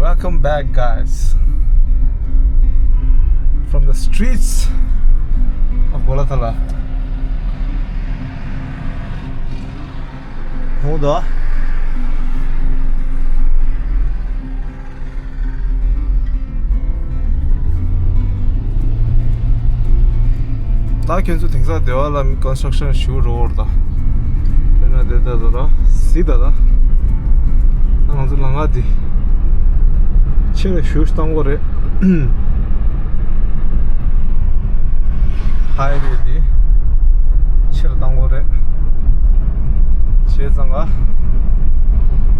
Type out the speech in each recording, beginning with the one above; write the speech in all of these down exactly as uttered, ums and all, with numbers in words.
Welcome back, guys, from the streets of Golathala. Hold on. ད་ཁྱོད་ཚོ་དེང་སང་སྡེ་བ་ལ་ཀོན་སི་ཊྲག་ཤན་ཞུ་རོགས་ད། དཔེར་ན་དེ་ད་ད་ད་སི་ད་ད། ང་ཚོ་ལམ་ཁ་འདི་ཕྱིར་ཞུ་བཏང་གོ་རེད། ཧའི་ཝེ་འདི་ཕྱིར་བཏང་གོ་རེད། བྱས་ཙང་ཀ་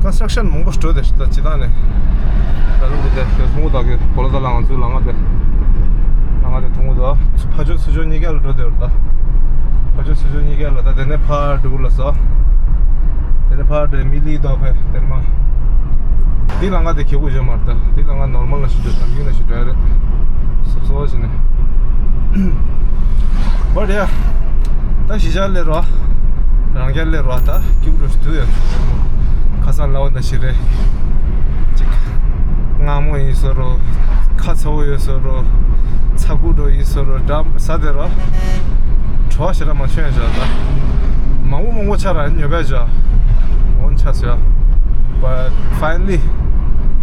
ཀོན་སི་ཊྲག་ཤན་མང་པོ་འགྲོ་དེ་ད་ཅི་ད་ནས་ད་ལུང་གི་དེ་དེ་མཐོང་གོ་ད་གི་གོ་ལ་ད་ལ་ང་ཚོའི་ལམ་ཁ་དེ་ལམ་ཁ་དེ་མཐོང་གོ་ད་ཕ་ཇོ་ཚུ་ཇོ་གཉིས་ཀ་ལ་འགྲོ་དེ་རེད་ད། ཕ་ཇོ་ཚུ་ཇོ་གཉིས་ཀ་ལ་ད་དེ་ནས་ཕར་འགྲོ་ལ་སོ། དེ་ནས་ཕར་འགྲོ་མི་ལི་དོ་ཕེ་དེ་ནས་མ། འདི་ལམ་ཁ་དེ་ཁེ་གུ་ཇོ་མར་ད་འདི་ལམ་ཁ་ནོར་མལ་ལ་ཞུ་དོ་ད་མི་ལ་ཞུ་དོ་རེད། སོ་སོ་བྱས་ནས། བར་ཡ། ད་གཞིས་ཆགས་སླེབས་རོགས། རང་རྒྱལ་སླེབས་རོགས་ད་སྐྱིད་པོ་འགྲོ་ཞིག་འདུག་ཡ། ཁ་སང་ལ་བ་ད་ཞིག་རེད། ཅིག་སྔ་མོ་ཡིན་ཟེར་རོ། ཁ་ཚ་བོ་ཡོད་ཟེར་རོ། ཚ་ཁུ་འགྲོ་ཡིན་ཟེར་རོ་འདྲ་ཟ་དེ་རོ། བྲོ་བ་ཞེ་དྲག་མ་བྱུང་ཡ་བྱ་ད། མང་པོ་མང་པོ་ཆགས་ར་ཉོ་བས་བྱ། འོན་ཆགས་ཟེར། But finally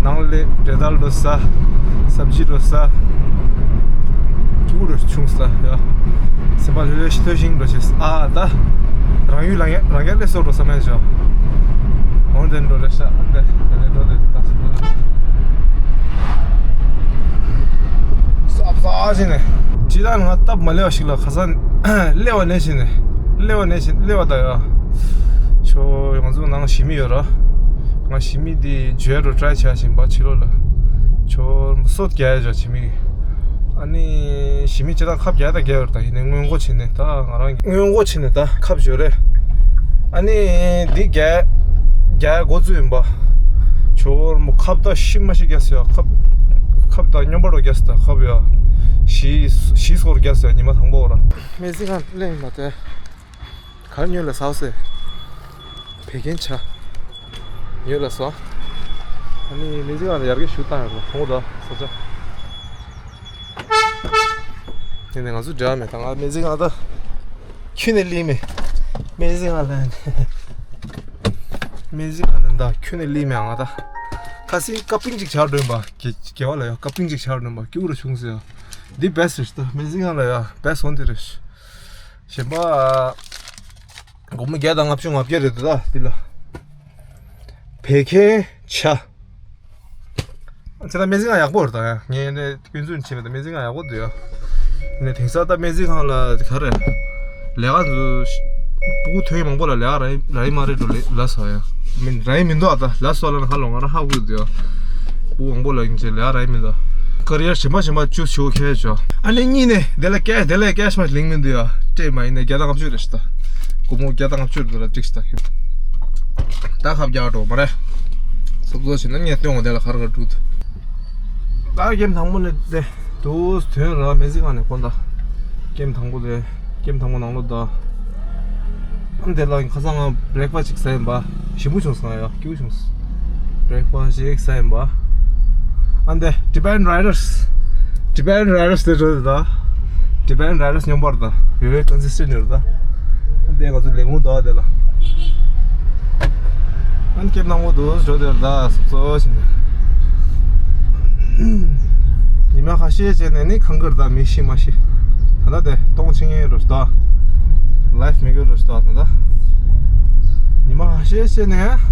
ནང་ལས་འབྲས་དལ་འགྲོ་ས། སབ་ཇི་འགྲོ་ས། སྐྱུག་རུ་ཆུང་ས་ཡ། སེམས་པ་ལྷོད་ལྷོད་ཤི་ཐོས་ཤིང་འགྲོ་ཤེས་ཨ་ད། རང་ཡུལ་ལ་ངས་རང་རྒྱལ་ལས་སོ་འགྲོ་ས་མེད་བྱ། འོན་ཏེ་འགྲོ་རེ་ཤ་ཨ་འདྲེ་ཨ་འདྲེ་འགྲོ་དེ་ད་སུ་འགྲོ་ས། སབ་ས་ཞིག་ནས་ཅི་ད་ང་སྟབས་མ་ལེགས་པ་ཞིག་ལ་ཁ་སང་སླེབས་པ་ནས་ཞིག་ནས་སླེབས་པ་ནས་ཞིག་སླེབས་པ་ད་ཡ། ཆོ་ང་ཚོ་ནང་ཞི་མི་ཡོད་ར། ང་ཞི་མི་འདི་བརྗོད་རུ་ཊ་རའི་བྱ་བཞིན་པ་ཕྱི་ལོགས་ལ། ཆོ་སོད་རྒྱག་ཡ་ཆོ་ཞི་མི། ཨ་ནི་ཞི་མི་ཅི་ད་ཁབ་རྒྱག་ད་རྒྱག་ཡོད་ད་ཡིན་ནའི་སྔོན་འགོག་བྱས་ནས་ད་ང་རང་སྔོན་འགོག་བྱས་ནས་ད་ཁབ་བརྗོད་རེད། ཨ་ནི་འདི་རྒྱག་རྒྱག་འགོ་བཙུགས་ཡིན་པ། ཆོ་མོ་ཁབ་ད་ཤི་མ་ཤི་རྒྱག་ཟེར་ཡ་ཁབ། ཁབ་ད་སྙོམས་པ་རུ་རྒྱག་ཟེར་ད་ཁབ་ཡ། ཤི་ཤི་སྐོར་རྒྱག་ཟེར་ཉི་མ་དང་པོ་ར། མེ་ཟི་ཁང་ལེན་མ་དེ། གར་ཉོས་ལ་ཟ་སེ། བད་ཀན་ཆ། ཉོས་ལ་ཟ། ཨ་ནི་མི་ཚེ་གང་ལ་ཡར་རྒྱས་ཞུ་བཏང་ཡོད་པ་ཧོ་ད་ཟ་ཆ། དེ་ནས་ང་ཚོ་འབྲེལ་བ་མེད་ད་ང་མི་ཚེ་གང་ད། ཁྱོད་ནས་ལི་མེ། མི་ཚེ་གང་ལ། མི་ཚེ་གང་ལ་ད་ཁྱོད་ནས་ལི་མེ་ང་ད། ཁ་སིང་ཀ་པིང་ཅིག་ཆར་འདོན་པ་གེ་གེ་བ་ལ་ཡ་ཀ་པིང་ཅིག་ཆར་འདོན་པ་སྐྱུག་ར་བྱུང་ཟེར་ཡ། འདི་བེ་སི་ཊི་རེད་ད་མི་ཚེ་གང་ལ་ཡ་བེ་སི་ཊི་ཧོན་དེ་རེད། གཞན་པ། སྒོར་མོ་བརྒྱ་དང་ལྔ་བཅུ་ང་བརྒྱད་རེད་འདུག་ད་འདི་ལ། བད་ཀན་ཆ། ཚེ་ད་སྨན་རྩིས་ཁང་ཡག་པོ་རེད་ད་ཡ། ངས་ནས་དབུ་འཛུགས་བྱས་པ་ད་སྨན་རྩིས་ཁང་ཡག་པོ་འདུག་ཡ། ནས་དེང་སང་ད་སྨན་རྩིས་ཁང་ལ་ག་རེ། ལས་ཀ་འདུག་སྤུ་གུ་ཐོན་མང་པོ་ལ་ལས་ཀ་རག་རག་ཡི་མ་རེད་འགྲོ་ལས་ལ་སོ་ཡ། མིན་རག་ཡི་མི་འདུག་ཨ་ད་ལ་སོ་ལ་ན་ཁ་ལོ་ང་རང་ཧ་གོ་འདུག་ཡ། སྤུ་གུ་མང་པོ་ལ་ཡིན་ཅེ་ལས་ཀ་རག་ཡི་མི་འདུག་ཀ་རི་ཡར་གཞན་པ་གཞན་པ་ཅུ་ཞུ་ཁྱེད་ཆོ། ཨ་ནི་གཉིས་ནས་དེ་ལ་ཀེ་དེ་ལ་ཀེ་ཤི་མ་ལིང་མི་འདུག་ཡ། སྤྲད་མ་ཡིན་ན་བརྒྱ་དང་ལྔ་བཅུ་རེད་ཤི་ད། སྒོར་མོ་བརྒྱ་དང་ལྔ་བཅུ་རེད་ལ་ཅིག་ཤི་ད། ད་ཁ་བརྒྱ་འགྲོ་མ་རེད། སོབ་སོབ་བྱས་ན་ངས་སྟོན་འོང་དེ་ལ་ཁར་ཁར་འགྲོ་ད། ད་ཀེམ་དང་པོ་ནས་དེ་དུས་དོན་ར་སྨན་རྩིས་ཁང་ནས་གོ་ད། ཀེམ་དང་པོ་དེ་ཀེམ་དང་པོ་ནང་ལོགས་ད། ཨ་ནི་དེ་ལ་ཁ་སང་ང་བྷེ་རེག་ཕ་སི་ཅིག་ཟ་ཡིན་པ། ཞིམ་པོ་བྱུང་སོང་ཡ་སྐྱིད་པོ་བྱུང་སོང་། བྷེ་རེག་ཕ་སི་ཅིག་ཟ་ཡིན་པ། ཨ་ནི་དེ་ཊི་བེ་ཊན་རའི་ཌར་སི། ཊི་བེ་ཊན་རའི་ཌར་སི་དེ་འགྲོ་དེ་ད། ཊི་བེ་ཊན་རའི་ཌར་སི་སྙོམས་པར་ད། ཡོད་ཡོད་ཀོན་སི་སི་ཊེན་ཊི་ཡོད་ད། ཨ་ནི་དེ་ང་ཚོ་ལས་ཁུངས་ད་དེ་ལ། ཨ་ནི་ཀེམ་ནང་པོ་དུ་འགྲོ་དེ་ད་སོ་སོ་བྱས་ནས། ཉི་མ་ཁ་ཤས་བྱས་ནས་ནི་ཁང་ཁར་ད་མི་ཤི་མ་ཤི། ད་ལྟ་དེ་སྟོང་ཆེན་ཡིན་རོ་ཤི་ད། ལའིཕ་མི་དགོས་རོ་ཤི་ད་ད་ལྟ། ཉི་མ་ཁ་ཤས་བྱས་ནས།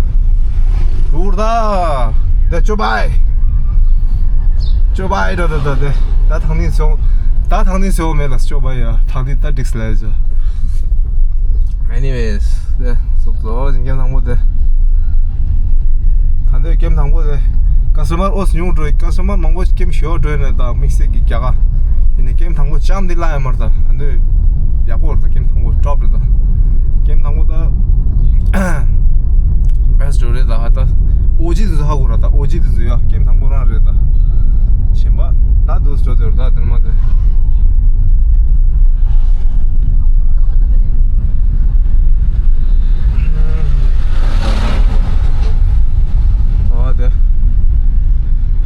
འགྲོ་ད། དེ་ཅོ་བའི། ཅོ་བའི་རོ་ད་ད་དེ། ད་ཐང་ནི་སོ། ད་ཐང་ནི་སོ་མེད་ལ་ཅོ་བའི་ཡ། ཐང་ནི་ད་འགྲིག་སི་ལ་ཡ། Anyways དེ་སོབ་སོབ་ཅིག་ཀེམ་དང་པོ་དེ། ད་འདོད་ཀེམ་དང་པོ་དེ། ཀ་སི་ཊ་མར་ཨོ་སི་ཉུང་འགྲོ་ཀ་སི་ཊ་མར་མང་པོ་ཀེམ་ཞོ་འགྲོ་ནས་ད་དམིགས་བསལ་གྱི་རྒྱ་གར། ཡིན་ནའི་ཀེམ་དང་པོ་ཅམ་འདི་ལ་ཡ་མར་ད་ད་འདོད་ཡག་པོ་རེད་ད་ཀེམ་དང་པོ་ཊོབ་རེད་ད། ཀེམ་དང་པོ་ད། བེ་སི་ཊི་རེད་ད་ད། ཨོ་ཇི་དེ་ཚོ་ཧ་གོ་ར་ད་ཨོ་ཇི་དེ་ཚོ་ཡ་ཀེམ་དང་པོ་རང་རེད་ད། གཞན་པ་ད་དུ་སྤྲོ་དེ་ར་ད་དེར་མ་དེ། ཨ་དེ།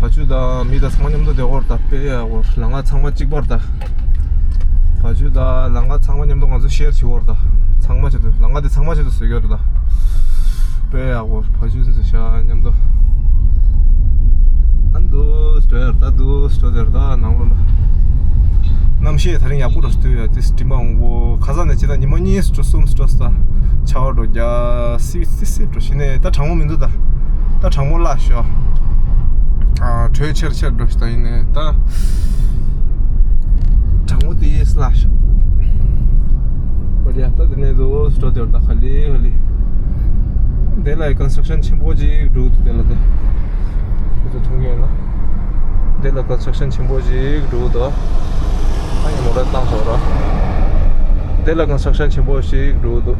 བ་ཕྱུགས་དང་མི་དང་ཚང་མ་མཉམ་དུ་བསྡད་ཡོད་རེད་ད། དཔེ་ཡག་པོ། ལམ་ཁ་ཚང་མ་གཅིག་པ་རེད་ད། བ་ཕྱུགས་དང་ལམ་ཁ་ཚང་མ་མཉམ་དུ་ང་ཚོ་ཤེར་བྱེད་ཡོད་རེད་ད། ཚང་མ་ཆེད་དུ་ལམ་ཁ་དེ་ཚང་མ་ཆེད་དུ་བཟོས་ཡོད་རེད་ད། དཔེ་ཡག་པོ། བ་ཕྱུགས་ཚོ་ཤ་མཉམ་དུ། ཨ་འདུག་སེ་འགྲོ་ཡ་རེད་ད། འདུག་སེ་འགྲོ་དེ་རེད་ད། ནང་ལོགས་ལ། གནམ་གཤིས་ད་རིང་ཡག་པོ་འགྲོ་སྲིད་འདུག་ཡ། དེ་སྤྲིན་པ་འོང་གོ། ཁ་སང་ནས་ཅི་ད་ཉི་མ་གཉིས་སུ་འགྲོ། གསུམ་སུ་འགྲོ་སོང་ད། ཆར་པ་འགྲོ་རྒྱག་སི་སི་སི་འགྲོ་བཞིན་ནས། ད་གྲང་མོ་མི་འདུག་ད། ད་གྲང་མོ་བརླག་ཤག་ཨ། དྲོད་ཆེར་ཆེར་འགྲོ་ཤག་ད་ཡིན་ནས་ད། གྲང་མོ་དེ་བརླག་ཤག་འོ་ཡ། ད་དེ་ནས་འདུག་སེ་འགྲོ་དེ་རེད་ད། ཧ་ལི་ཧ་ལི། དེ་ལ་ཀོན་སི་ཊྲག་ཤན་ཆེན་པོ་ཅིག་འགྲོ་འདུག་དེ་ལ་དེ། ཁྱེད་ཚོ་མཐོང་གི་ཡོད་ན། དེ་ལ་ཀོན་སི་ཊྲག་ཤན་ཆེན་པོ་ཅིག་འགྲོ་འདུག་ཨ་ནི་མོ་ཊ་བཏང་ཆོག་ར། དེ་ལ་ཀོན་སི་ཊྲག་ཤན་ཆེན་པོ་ཞིག་འགྲོ་འདུག་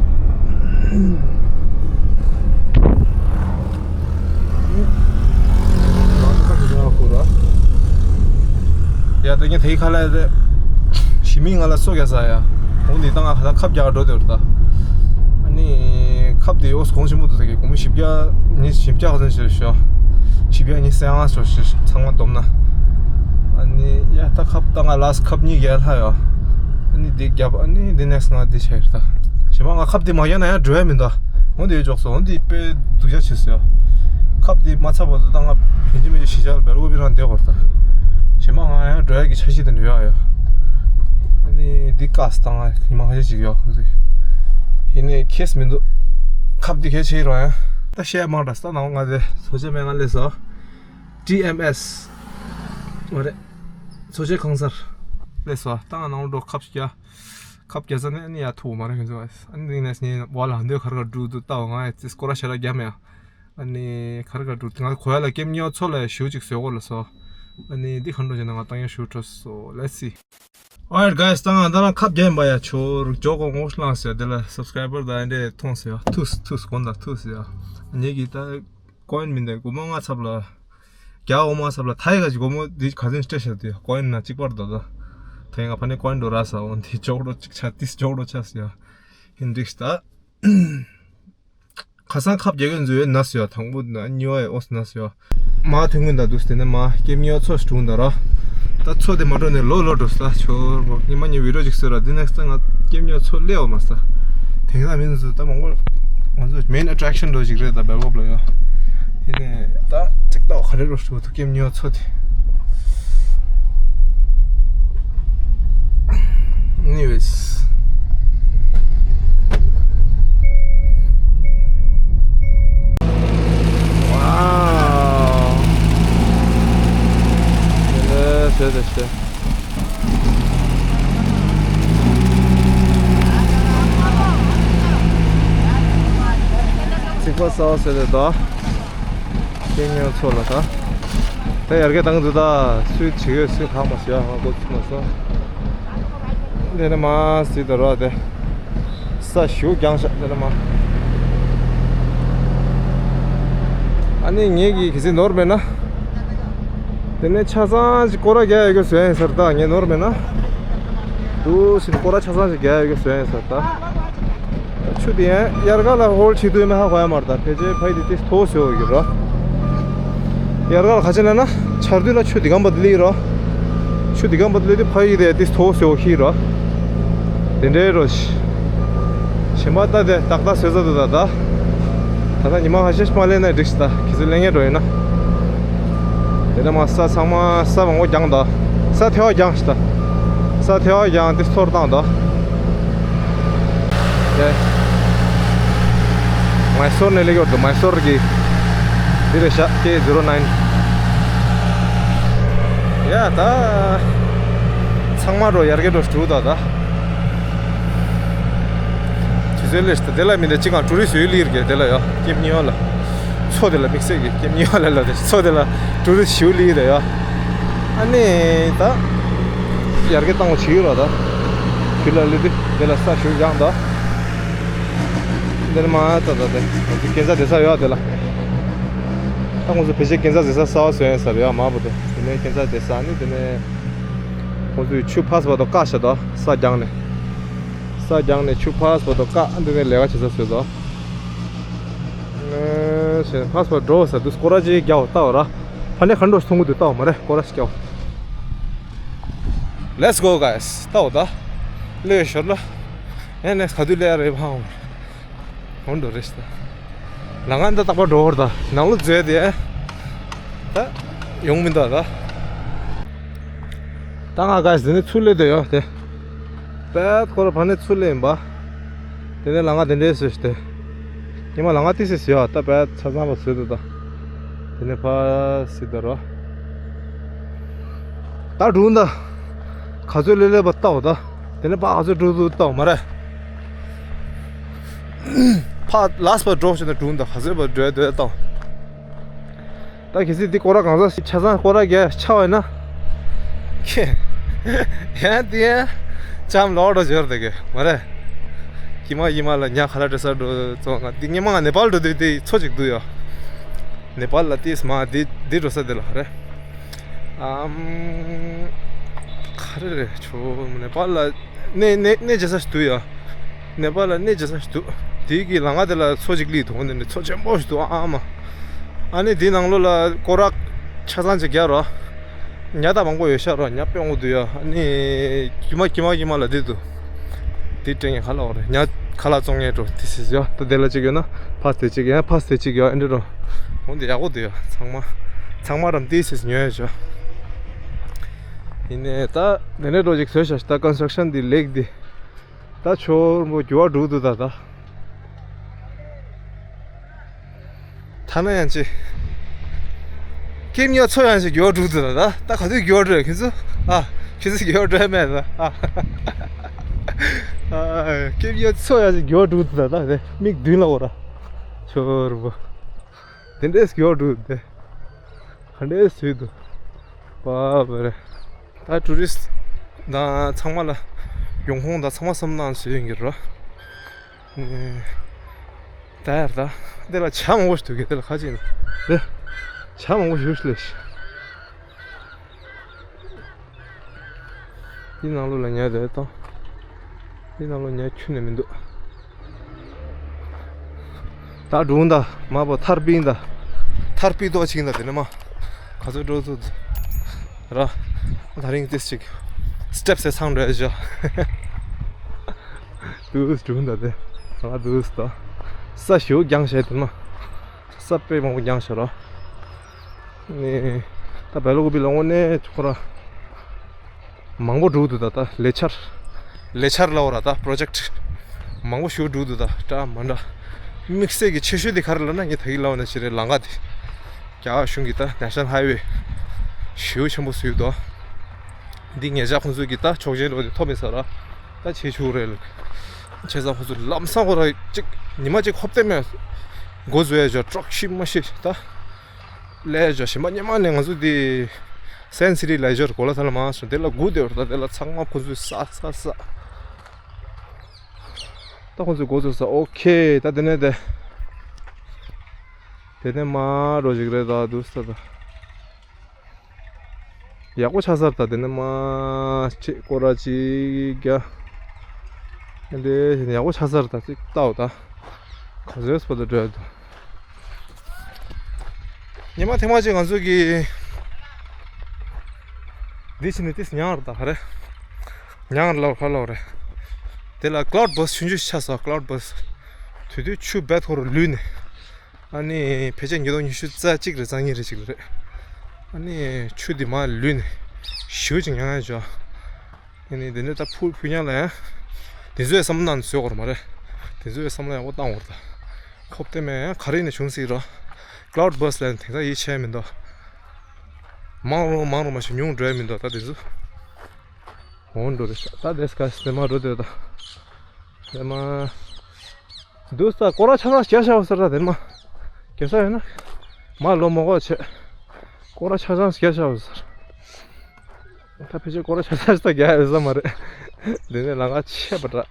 ཡ། ད་ངས་དེའི་ཁ་ལ་དེ་ཞི་མི་ང་ལ་སོ་རྒྱག་ས་ཡ། འོ་འདི་ད་ང་ཁ་ཁབ་རྒྱག་འགྲོ་དེ་རེད་ད། ཨ་ནི་ཁབ་དེ་ཡོ་གོང་ཆེན་པོ་འདུག་ད་གི་སྒོར་མོ་བཞི་བརྒྱ་ཉི་ཤུ། བཞི་བརྒྱ་ག་ཚོད་ཞིག་ཞོ། བཞི་བརྒྱ་ཉི་ཤུ་རྩ་ལྔ་ཞོ་ཞིག་ཚང་མ་བསྡོམས་ན། ཨ་ནི་ཡ་ད་ཁབ་ད་ང་ལ་སི་ཊི་ཁབ་གཉིས་རྒྱག་ལྷག་ཡོད། ཨ་ནི་འདི་རྒྱབ། ཨ་ནི་འདི་ནེག་སི་ཊི་ང་འདི་བྱས་ཡོད་ད། གཞན་པ་ང་ཁབ་འདི་མ་རྒྱག་ན་ཡང་འགྲོ་ཡ་མི་འདུག་འོ་འདི་ཡོད་ཅོག་སོ། འོ་འདི་དཔེ་སྡུག་ཅག་བྱས་སོ་ཡ། ཁབ་འདི་མ་ཚར་བར་དུ་ད་ང་ཡིན་གཅིག་མིན་གཅིག་གཞིས་ཆགས་ལ་བེལ་ཀོབ་པི་རང་བསྡད་དགོས་རེད་ད། གཞན་པ་ང་ཡང་འགྲོ་ཡ་གི་འཆར་གཞི་དེ་འདྲ་ཡོད་ཡ། ཨ་ནི་འདི་བཀག་སྟེ་ད་ང་ཉི་མ་ཁ་ཤས་ཅིག་ཡོད་ཁོ་ཚོས། ཡིན་ནའི་ཁྱད་མི་འདུག་ཁབ་འདི་གལ་ཆེ་རོ་ཡ། ད་བཤད་མ་འདྲ་ས་ནང་ང་ཚོའི་ཚོ་ཆེན་མེད་ང་སླེབས་སོ། ཊི་ཨེམ་ཨེས། འོ་རེད། ཚོ་ཆེན་ཁང་གསར། སླེབས་སོ། ད་ང་ནང་འགྲོ་ཁབ་རྒྱག་ཁབ་རྒྱག་ས་ནས་ཨ་ནི་ཡར་ཐུག་མ་རེད་ཁྱེད་ཚོ། ཨ་ནི་ནས་ངས་བ་ལ་འདོད་ག་རེ་ག་འགྲོ་འདུག་ལྟ་བ། ང་ཡ་ཙི་སྐོར་ར་ཞེ་དྲག་རྒྱབ་མེད་ཨ། ཨ་ནི་ག་རེ་ག་འགྲོ་ང་གོ་ཡ་ལ་ཀེམ་ཉོ་ཚོ་ལ་ཞུ་ཅིག་བཟོས་གོ་ལ་སོ། ཨ་ནི་འདི་ག་འགྲོ་བྱས་ན་ང་བཏང་ཡ་ཞུ་འགྲོ་སོ། Let's see. Alright guys, ད་ང་ད་རང་ཁབ་རྒྱག་ཡིན་པ་ཡ། ཆོ་རུ་ཇོ་གོ་ངོ་ཤ་ལངས་ཟེར། དེ་ལ་སབ་སི་ཀ་རའི་བར་ད་འདྲས་མཐོང་ཟེར་ཡ། ཐུགས་ཐུགས་དགོངས་དག་ཐུགས་ཟེར་ཡ། ངེད་ཀྱི་ད་ཀོ་ཡིན་མིན་ད་སྒོར་མོ་ལྔ་ཚབ་ལ། རྒྱ་འོ་མ་ཚབ་ལ་ཐའི་ག་ཅིག་སྒོར་མོ་འདི་ག་ཚོད་སྤྲད་བཞག་དུས་ཀོ་ཡིན་ན་གཅིག་པར་འདུག་ད། ད་ཡིན་ང་ཕ་ནས་ཀོ་ཡིན་འགྲོ་ར་ས། འོ་འདི་ཇོག་འགྲོ་གཅིག་ཆ་ཏིས་ཇོག་འགྲོ་ཆ་ཟེར་ཡ། ཡིན་འགྲིག་ད། ཁ་སང་ཁབ་རྒྱག་གི་འཛུལ་ཡོད་ན་ཟེར་ཡ། དང་པོ་ན་གཉིས་པ་ཡི་ཨོ་ན་ཟེར་ཡ། མ་ཐོན་གི་འདུག་དུས་དེ་ནས་མ་ཀེམ་ཉོ་ཚོ་ཞིག་འགྲོ་འདུག་ར། ད་ཚོ་དེ་མ་འགྲོ་ནས་ལོ་ལོ་འགྲོ་ས་ཆོ་རོ། ཉི་མ་ཉི་བི་ཌི་ཡོ་ཅིག་བཟོས་ར། དེ་ནེག་སི་ཊི་ང་ཀེམ་ཉོ་ཚོ་སླེབས་ཡོད་མ་ས། དེང་སང་མི་འདི་ཚོ་ད་མང་པོ་ང་ཚོ་མེན་ཨ་ཊེག་ཤན་འགྲོ་ཞིག་རེད་ད་བེལ་ཀོབ་ལ་ཡོད། དེ་ནས་ད་ཅིག་ལྟ་བ་ག་རེ་རོ་ཞིག་འདུག་ཀེམ་ཉོ་ཚོ་དེ། Anyways. Wow. ལས་ཟེར་ཏེ་ཤེ། རྩིག་པ་གསར་པ་བཟོས་ཏེ་ད། ཀེམ་ཉོ་ཚོ་ལ་ད། ད་ཡར་རྒྱས་བཏང་འདུག་ད། སུས་བྱེད་ཡོད་སུས་ཧ་མ་སོ་ཡ། ང་འགོ་ཚུགས་མ་སོང་། དེ་ནས་མ་སི་ད་རོ་དེ། ས་ཞུ་རྒྱང་ཤག་དེ་ནས་མ། ཨ་ནི་ངེད་ཀྱི་གི་སི་ནོར་མེད་ན། དེ་ནས་ཆ་ཚང་ཅིག་སྐོར་ར་རྒྱག་ཡོད་གི་བཟོས་ཡིན་ཟེར་ད། ངས་ནོར་མེད་ན། དུ་སི་སྐོར་ར་ཆ་ཚང་ཅིག་རྒྱག་ཡོད་གི་བཟོས་ཡིན་ཟེར་ད། ཆུ་དེ་ཡང་དབྱར་ཁ་ལ་ཧོལ་བྱེད་དུས་མ་ཧ་གོ་ཡ་མ་རེད་ད། ཕལ་ཆེར་ཕ་ཡི་དེ་ཏིས་མཐོ་སེ་ཡོད་ཀྱི་ར། དབྱར་ཁ་ལ་ག་ཅི་ན་ན་ཆར་དུས་ལ་ཆུ་དེ་གམ་པ་དེ་ལི་ར། ཆུ་དེ་གམ་པ་དེ་ལི་དེ་ཕ་ཡི་དེ་ཏིས་མཐོ་སེ་ཡོད་ཁི་ར། དེ་འདྲའི་རོ་ཞི། ཞིམ་པ་ལྟ་དེ་ཏག་ཏག་བཟོས་ཚར་འདུག་ད་ད། ད་ལྟ་ཉི་མ་ཁ་ཤས་ཤིག་མ་ལས་ན་འགྲིག་ཤི་ད། ཁི་ཚོ་ལས་ངན་འགྲོ་ཡིན་ན། དེ་ནས་མ་ས་ཚང་མ་ས་མང་པོ་རྒྱང་ད། ས་ཐལ་བ་རྒྱང་ཤི་ད། ས་ཐལ་བ་རྒྱང་དེ་ཚོར་བཏང་ད། ཨེ། མའི་སོར་ནས་ལེགས་ཡོད་དུ། མའི་སོར་གི་འདི་རེད་ཤག་ཀེ་ཛི་རོ་ནའིན། ཡ་ད། ཚང་མ་འགྲོ་ཡར་རྒྱས་འགྲོ་འགྲོ་ད་ད། དུས་ཚོད་ལས་ཤི་ད། དེ་ལ་མི་འདྲ་གཅིག་གང་ཊུ་རི་སི་ཡོད་ལི་རྒྱ་དེ་ལ་ཡ་ཀེམ་ཉོ་ལ། མཚོ་དེ་ལ་དམིགས་བསལ་གྱི་ཀེམ་ཉོ་ལ་ལ་དེ་མཚོ་དེ་ལ་ཊུ་རི་སི་ཞུ་ལི་རེད་ཡ། ཨ་ནི་ད་ཡར་རྒྱས་བཏང་བ་བྱེད་ཡོད་ར་ད། དུས་ལ་ལི་དེ་དེ་ལ་ས་ཞུ་ཡང་ད། འདིར་མ་ད་ད་དེ་ང་ཚོ་ཀེན་ཛ་བསྡད་ས་ཡོད་དེ་ལ། ད་ང་ཚོ་ཕལ་ཆེར་ཀེན་ཛ་བསྡད་ས་གསར་པ་བཟོས་ཡིན་ས་རེད་ཡ། མ་བུ་དེ་དེ་ནས་ཀེན་ཛ་བསྡད་ས་ནི་དེ་ནས་ང་ཚོའི་ཆུ་ཕ་སི་བར་དུ་བཀག་བཞག་ད་ས་རྒྱང་ནས། ས་རྒྱང་ནས་ཆུ་ཕ་སི་བར་དུ་བཀག་འདི་ནས་ལས་ཀ་བྱེད་ས་བཟོས་ད། ཨེ་ཕ་སི་བར་འགྲོ་ས་དུས་སྐོར་ར་ཅིག་རྒྱག་པ་ལྟ་བ་ར། ཕ་ནས་ག་འགྲོ་མཐོང་གི་འདུག་ལྟ་འོ་མ་རེད། སྐོར་ར་སྐྱོ། Let's go guys. ལྟ་འོ་ད། ལས་ཞོར་ལ། ཨེ་ནས་ག་དུས་ལས་རེད་ཕ་འོ། འོ་འགྲོ་རེད་ད། ལ་ང་འདི་རྟག་པར་འགྲོ་བར་ད། ནང་ལོ་མཛོད་དེ། ད། ཡོང་མི་འདུག་ད། ད་ང་guys དེ་ནས་ཚུར་སླེབས་བསྡད་ཡོད་དེ། པད་ཁོ་ར་ཕ་ནས་ཚུར་སླེབས་ཡིན་པ། དེ་ནས་ལ་ང་དེ་འདྲས་བཟོས་ཏེ། ཉི་མ་ལ་ང་ཏི་སི་སི་ཡོད་ད། པད་ཆ་ཚང་པ་བཟོས་འདུག་ད། དེ་ནས་ཕ་སི་ད་རོ། ད་འགྲུག་ད། ག་ཚོད་ལེ་ལེ་བ་ལྟ་འོ་ད། དེ་ནས་ཕ་ག་ཚོད་འགྲུག་འདུག་ལྟ་འོ་མ་རེད། ཕ་ལ་སི་བ་འགྲོ་བྱས་ན་འགྲུག་ད། ག་ཚོད་བ་འགྲོ་འདུག་ལྟ་འོ། ད་གལ་སྲིད་འདི་སྐོར་ར་གང་ཟག་ཆ་ཚང་སྐོར་ར་རྒྱག་ཆ་བ་ཡིན་ན། ཁྱེད། ཡང་དེ་ཡང་ཅམ་ལོག་འགྲོ་འབྱོར་དེ་གི་མ་རེད། ཀྱི་མ་ཡི་མ་ལ་ཉ་ཁ་ལ་འགྲོ་ས་འགྲོ་ཙོ་ང་འདི་ཉི་མ་ང་ནེ་པཱལ་འགྲོ་དུས་དེ་ཚོ་ཅིག་འདུག་ཡོ། ནེ་པཱལ་ལ་ཏིས་མ་འདི་འདི་འགྲོ་ས་དེ་ལ་རེད། ཨམ། ག་རེ་རེད་ཆོ་ནེ་པཱལ་ལ། གནས་གནས་གནས་མཇལ་ས་ཞིག་འདུག་ཡ། ནེ་པཱལ་ལ་གནས་མཇལ་ས་ཞིག་འདུག་དེའི་གི་ལམ་ཁ་དེ་ལ་མཚོ་གཅིག་སླེབས་འདུག་འོ་དེ་ནས་མཚོ་ཆེན་པོ་ཞིག་འདུག་ཨ་མ། ཨ་ནི་དེའི་ནང་ལོགས་ལ་སྐོར་ར་ཆ་ཚང་ཅིག་རྒྱག་རོགས། ཉ་ད་མང་པོ་ཡོད་ཤག་རོགས། ཉ་དཔེ་མང་པོ་འདུག་ཡ། ཨ་ནི་གྱི་མ་གྱི་མ་གྱི་མ་ལ་དེ་འདུག་དེ་སྤྲད་མཁན་ག་ལ་འོ་རེད། ཉ་ག་ལ་བཙོང་མཁན་འགྲོ་དེ་སྲིད་ཡ། ད་དེ་ལ་གཅིག་ཡོད་ན་ཕ་སྟེ་གཅིག་ཡ། ཕ་སྟེ་གཅིག་ཡ། ཨེ་འདྲ་རོ། འོ་འདི་ཡག་པོ་འདུག་ཡ། ཚང་མ་ཚང་མ་རམ་དེ་སྲིད་ཉོ་ཡ་ཅོ། ཡིན་ནའི་ད་དེ་ནས་འགྲོ་ཅིག་བཟོས་ཤག་ད་ཀོན་སི་ཊྲག་ཤན་འདི་ལེགས་འདི། ད་ཆོར་མོ་རྒྱུ་བ་འགྲུག་འདུག་ད་ད། ཐ་ན་ཡང་ཅི། ཀེམ་ཉོ་ཚོ་ཡང་ཅི་རྒྱུ་བ་འགྲུག་འདུག་ད་ད། ད་ག་དུས་རྒྱུ་བ་འགྲོ་ཁྱེད་ཚོ། ཨ། ཁྱེད་ཚོ་རྒྱུ་བ་འགྲོ་མེད་ད། ཨ། ཀེམ་ཉོ་ཚོ་ཡང་ཅི་རྒྱུ་བ་འགྲུག་འདུག་ད་ད། དེ་མིག་མདུན་ལ་འོ་ར། ཆོར་མོ། དེ་འདྲས་རྒྱུ་བ་འགྲུག་འདུག་དེ། ག་འདྲས་བཟོས་འདུག་པ་བ་རེད། ད་ཊུ་རི་སི་ཊི་དང་ཚང་མ་ལ་ཡོང་ཁུངས་དང་ཚང་མ་བསམ་བློ་བཏང་བཟོས་ཡོང་གི་རེད། ད་ཡར་ད་འདི་ལ་བྱ་མང་པོ་ཞིག་འདུག་གི། འདི་ལ་ཁ་ཅིག་ནི་རེད། བྱ་མང་པོ་ཞིག་ལས། འདི་ནང་ལོགས་ལ་ཉ་དེ་དང་། འདི་ནང་ལོགས་ཉ་ཁྱོན་ནས་མི་འདུག་ད་སྒྲུང་ད་མ་པོ་ཐར་པིང་ད། ཐར་པི་ཏོ་ཆིང་ད་དེ་ནས་མ། ག་ཚོད་འགྲོ་ཚོད། ར། ད་རིང་ཏིས་ཅིག་སི་ཊེབ་སེ་ཚང་འགྲོ་ཡ་ཅོ། དུས་སྒྲུང་ད་དེ། ར་དུས་ད། ས་ཞིའུ་རྒྱང་ཤེད་དེ་མ། ས་དཔེ་མང་པོ་རྒྱང་ཤེད་ར། ནི། ད་བེ་ལོ་ཀུ་པི་ལ་དངོས་གནས་ཁོ་ར། མང་པོ་འགྲོ་འདུག་ད་ད་ལས་འཆར། ལས་འཆར་ལབ་ར་ད་པོ་རོ་ཇེག་མང་པོ་ཞིག་འགྲོ་འདུག་ད་འདྲ་མ་འདྲ། དམིགས་བསལ་གྱི་ཆེ་ཤོས་དེ་ག་རེ་ལབ་ན་ངས་ད་གིན་ལབ་ན་ཞིག་རེད། ལམ་ཁ་དེ། རྒྱ་གར་གཞུང་གི་ད་ནེ་ཤ་ནལ་ཧའི་ཝེ་ཞེ་པོ་ཆེན་པོ་བཟོས་འདུག་འདི་ཉེ་ཆར་ཁོང་ཚོས་ཀྱི་ད་ཆོག་མཆན་འགྲོ་དེ་ཐོབ་མེད་ས་ར། ད་བྱེད་ཆོག་རེད། བྱས་ཙང་ཁོང་ཚོ་ལམ་སང་ཁོ་ར་གཅིག་ཉི་མ་གཅིག་ཧོབ་སྟེ་མེད། འགོ་བཟོ་ཡ་ཅོ་ཀྲོག་ཤི་མ་ཤི་ད། ལས་ཇོ་ཞིམ་པ་སྙེ་མ་ནས་ང་ཚོ་དེ་སན་སི་རི་ལ་ཇོར་གོ་ལ་ཐ་ལ་མ་སོང་། དེ་ལ་སྒུག་བསྡད་པ་རེད། ད་དེ་ལ་ཚང་མ་ཁོ་ཚོས་ས་ས་ས། ད་ཁོ་ཚོས་འགོ་ཚུགས་ས། ཨོ་ཁེ། ད་དེ་ནས་དེ། དེ་ནས་མ་རོ་ཞིག་རེད། ད་དུས་ས་ད། ཡག་པོ་ཆགས་ས་རེད། ད་དེ་ནས་མ་ཅིག་སྐོར་ར་ཅིག་རྒྱག་དེ་ཡག་པོ་ཆགས་ས་རེད། ད་ཅིག་ལྟ་འོ་ད། ག་ཚོད་སྤོ་ད་འགྲོ་ཡ་འདུག་ཉི་མ་ཐེངས་མ་གཅིག་ང་ཚོ་གི་འདི་ཕྱིན་ནས་ཏིས་ཉང་ར་ད་ག་རེ། ཉང་ར་ལོར་ཁ་ལོར་རེད། དེ་ལ་ཀླའུ་ཌི་བྷར་སི་ཆུང་ཆུང་ཆགས་སོང་། ཀླའུ་ཌི་བྷར་སི། དེ་དུས་ཆུ་བེད་ཁོ་རུ་ལུས་ནས། ཨ་ནི་ཕལ་ཆེར་ཉིས་སྟོང་ཉི་ཤུ་རྩ་གཅིག་རེད། རྩ་གཉིས་རེད་ཅིག་རེད། ཨ་ནི་ཆུ་དེ་མར་ལུས་ནས་ཞེ་པོ་ཅིག་ཉང་ཡ་བྱུང་། ཨ་ནི་དེ་ནས་ད་ཕུ་ཕུ་ཉག་ལ་ཡང་། དེ་ཚོའི་བསམ་བློ་ནང་བཟོས་དགོས་རེད་མ་རེད། དེ་ཚོའི་བསམ་བློ་ཡག་པོ་བཏང་དགོས་རེད་ད། ཁོབ་སྟེ་མེད་ཡང་ག་རེ་ནས་བྱུང་སྲིད་རོ། ཀླའུ་ཌི་བྷར་སི་ལ་དེང་སང་ཡིད་ཆེས་མི་འདུག་མང་རུང་མང་རུང་མ་ཞིག་ཉུང་འགྲོ་ཡ་མི་འདུག་ད་དེ་ཚོ། འོང་འགྲོ་རེད་ཤག་ད་དེ་སྐ་སི་དེ་མ་འགྲོ་དེ་ད། དེ་མ། འདུག་ས་སྐོར་ར་ཆ་ཚང་རྒྱག་བཞག་ཟེར་ད་དེ་མ། རྒྱག་ས་ཡོད་ན། མ་ལོ་མོ་གོ་ཆེ། སྐོར་ར་ཆ་ཚང་རྒྱག་བཞག་ཟེར། ད་ཕལ་ཆེར་སྐོར་ར་ཆ་ཚང་ཞིག་ད་རྒྱག་ཡོད་ས་མ་རེད། དེ་ནས་ལམ་ཁ་ཆད་པ་འདྲ།